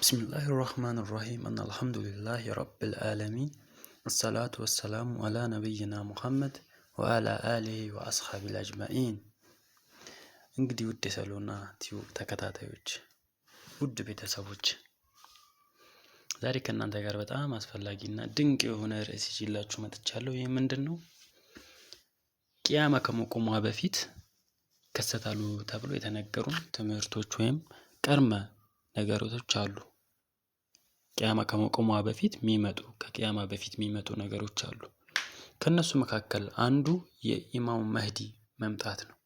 بسم الله الرحمن الرحيم أن الحمد لله رب العالمين الصلاة والسلام على نبينا محمد وعلى آله وأصحابه أجمعين። እንግዲህ ውድ የሰሎና ቲዩብ ተከታታዮች፣ ውድ ቤተሰቦች፣ ዛሬ ከእናንተ ጋር በጣም አስፈላጊና ድንቅ የሆነ ርዕስ ይዤላችሁ መጥቻለሁ። ይህ ምንድን ነው? ቂያማ ከመቆሟ በፊት ይከሰታሉ ተብሎ የተነገሩን ትምህርቶች ወይም ቀድመ ነገሮች አሉ። ቂያማ ከመቆሟ በፊት የሚመጡ፣ ከቂያማ በፊት የሚመጡ ነገሮች አሉ። ከእነሱ መካከል አንዱ የኢማሙ መህዲ መምጣት ነው።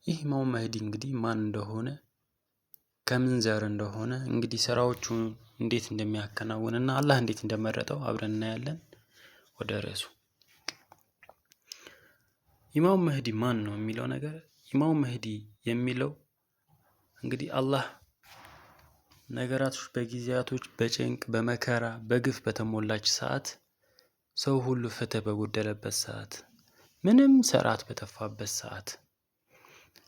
ይህ ኢማሙ መህዲ እንግዲህ ማን እንደሆነ፣ ከምን ዘር እንደሆነ፣ እንግዲህ ስራዎቹ እንዴት እንደሚያከናውን እና አላህ እንዴት እንደመረጠው አብረን እናያለን። ወደ ርዕሱ፣ ኢማሙ መህዲ ማን ነው የሚለው ነገር፣ ኢማሙ መህዲ የሚለው እንግዲህ አላህ ነገራቶች በጊዜያቶች በጭንቅ፣ በመከራ፣ በግፍ በተሞላች ሰዓት፣ ሰው ሁሉ ፍትህ በጎደለበት ሰዓት፣ ምንም ስርዓት በጠፋበት ሰዓት፣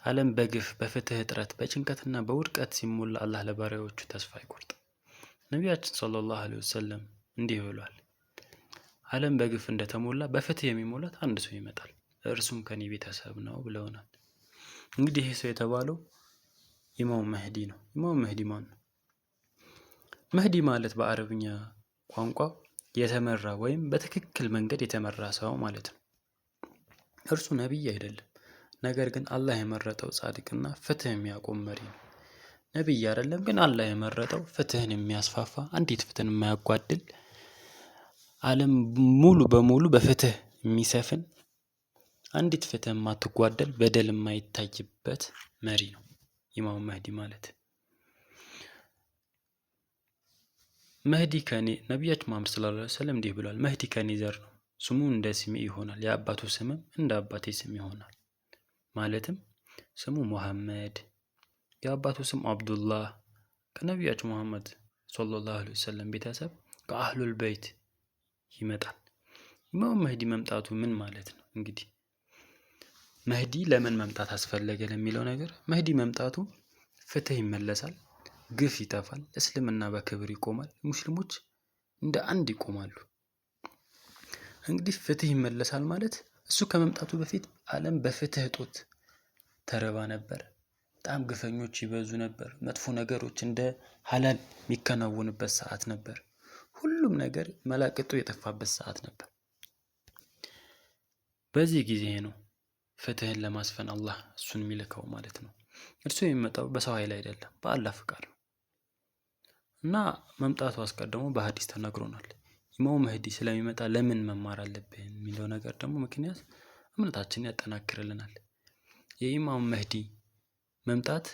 ዓለም በግፍ፣ በፍትህ እጥረት፣ በጭንቀትና በውድቀት ሲሞላ አላህ ለባሪያዎቹ ተስፋ አይቆርጥም። ነቢያችን ሰለላሁ ዐለይሂ ወሰለም እንዲህ ብሏል። ዓለም በግፍ እንደተሞላ በፍትህ የሚሞላት አንድ ሰው ይመጣል፣ እርሱም ከኔ ቤተሰብ ነው ብለውናል። እንግዲህ ይህ ሰው የተባለው ኢማሙ መህዲ ነው። ኢማሙ መህዲ ማን ነው? መህዲ ማለት በአረብኛ ቋንቋ የተመራ ወይም በትክክል መንገድ የተመራ ሰው ማለት ነው። እርሱ ነቢይ አይደለም፣ ነገር ግን አላህ የመረጠው ጻድቅና ፍትህ የሚያቆም መሪ ነው። ነቢይ አይደለም፣ ግን አላህ የመረጠው ፍትህን የሚያስፋፋ፣ አንዲት ፍትህን የማያጓድል፣ ዓለም ሙሉ በሙሉ በፍትህ የሚሰፍን፣ አንዲት ፍትህ የማትጓደል፣ በደል የማይታይበት መሪ ነው ኢማሙ መህዲ ማለት። መህዲ ከኔ፣ ነቢያችን መሐመድ ሰለላሁ ዐለይሂ ወሰለም እንዲህ ብሏል። መህዲ ከኔ ዘር ነው። ስሙ እንደ ስሜ ይሆናል፣ የአባቱ ስምም እንደ አባቴ ስም ይሆናል። ማለትም ስሙ ሙሐመድ፣ የአባቱ ስም አብዱላህ፣ ከነቢያችን መሐመድ ሰለላሁ ዐለይሂ ወሰለም ቤተሰብ ከአህሉል በይት ይመጣል። ኢማሙ መህዲ መምጣቱ ምን ማለት ነው? እንግዲህ መህዲ ለምን መምጣት አስፈለገ ለሚለው ነገር፣ መህዲ መምጣቱ ፍትህ ይመለሳል፣ ግፍ ይጠፋል፣ እስልምና በክብር ይቆማል፣ ሙስሊሞች እንደ አንድ ይቆማሉ። እንግዲህ ፍትህ ይመለሳል ማለት እሱ ከመምጣቱ በፊት ዓለም በፍትህ እጦት ተርባ ነበር። በጣም ግፈኞች ይበዙ ነበር። መጥፎ ነገሮች እንደ ሀላል የሚከናወንበት ሰዓት ነበር። ሁሉም ነገር መላቅጡ የጠፋበት ሰዓት ነበር። በዚህ ጊዜ ነው ፍትህን ለማስፈን አላህ እሱን የሚልከው ማለት ነው። እርሱ የሚመጣው በሰው ኃይል አይደለም፣ በአላህ ፍቃድ ነው። እና መምጣቱ አስቀድሞ በሀዲስ ተነግሮናል። ኢማሙ መህዲ ስለሚመጣ ለምን መማር አለብን የሚለው ነገር ደግሞ ምክንያት እምነታችንን ያጠናክርልናል። የኢማሙ መህዲ መምጣት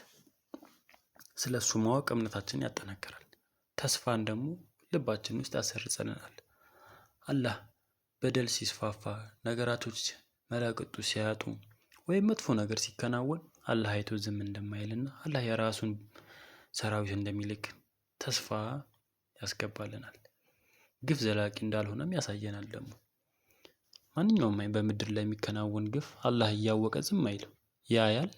ስለ እሱ ማወቅ እምነታችንን ያጠናክራል። ተስፋን ደግሞ ልባችን ውስጥ ያሰርጽልናል። አላህ በደል ሲስፋፋ፣ ነገራቶች መላቅጡ ሲያጡ ወይም መጥፎ ነገር ሲከናወን አላህ አይቶ ዝም እንደማይልና አላህ የራሱን ሰራዊት እንደሚልክ ተስፋ ያስገባልናል። ግፍ ዘላቂ እንዳልሆነም ያሳየናል። ደግሞ ማንኛውም በምድር ላይ የሚከናወን ግፍ አላህ እያወቀ ዝም አይልም። ያያል፣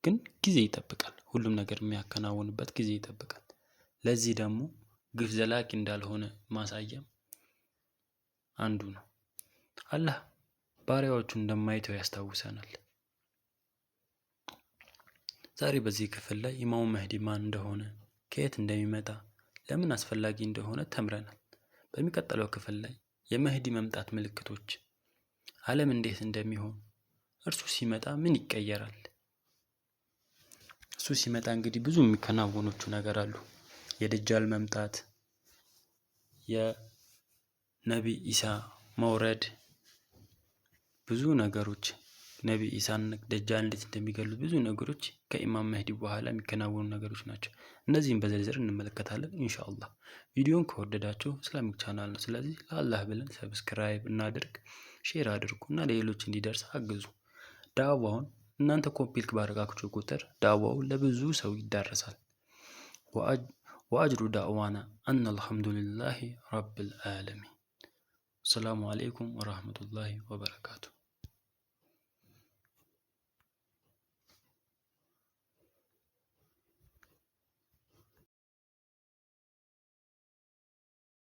ግን ጊዜ ይጠብቃል። ሁሉም ነገር የሚያከናውንበት ጊዜ ይጠብቃል። ለዚህ ደግሞ ግፍ ዘላቂ እንዳልሆነ ማሳያም አንዱ ነው። አላህ ባሪያዎቹን እንደማይተው ያስታውሰናል። ዛሬ በዚህ ክፍል ላይ ኢማሙ መህዲ ማን እንደሆነ፣ ከየት እንደሚመጣ፣ ለምን አስፈላጊ እንደሆነ ተምረናል። በሚቀጥለው ክፍል ላይ የመህዲ መምጣት ምልክቶች፣ ዓለም እንዴት እንደሚሆን፣ እርሱ ሲመጣ ምን ይቀየራል? እሱ ሲመጣ እንግዲህ ብዙ የሚከናወኖቹ ነገር አሉ። የደጃል መምጣት፣ የነቢ ኢሳ መውረድ፣ ብዙ ነገሮች፣ ነቢ ኢሳን ደጃል እንዴት እንደሚገሉት፣ ብዙ ነገሮች ከኢማም መህዲ በኋላ የሚከናወኑ ነገሮች ናቸው። እነዚህም በዝርዝር እንመለከታለን ኢንሻአላህ። ቪዲዮን ከወደዳችሁ፣ Islamic channel ነው። ስለዚህ ለአላህ ብለን subscribe እናድርግ፣ share አድርጉ እና ለሌሎች እንዲደርስ አግዙ። ዳዋውን እናንተ copy link ባደረጋችሁ ቁጥር ዳዋው ለብዙ ሰው ይዳረሳል። وآخر دعوانا أن الحمد لله رب العالمين። السلام عليكم ورحمة الله وبركاته።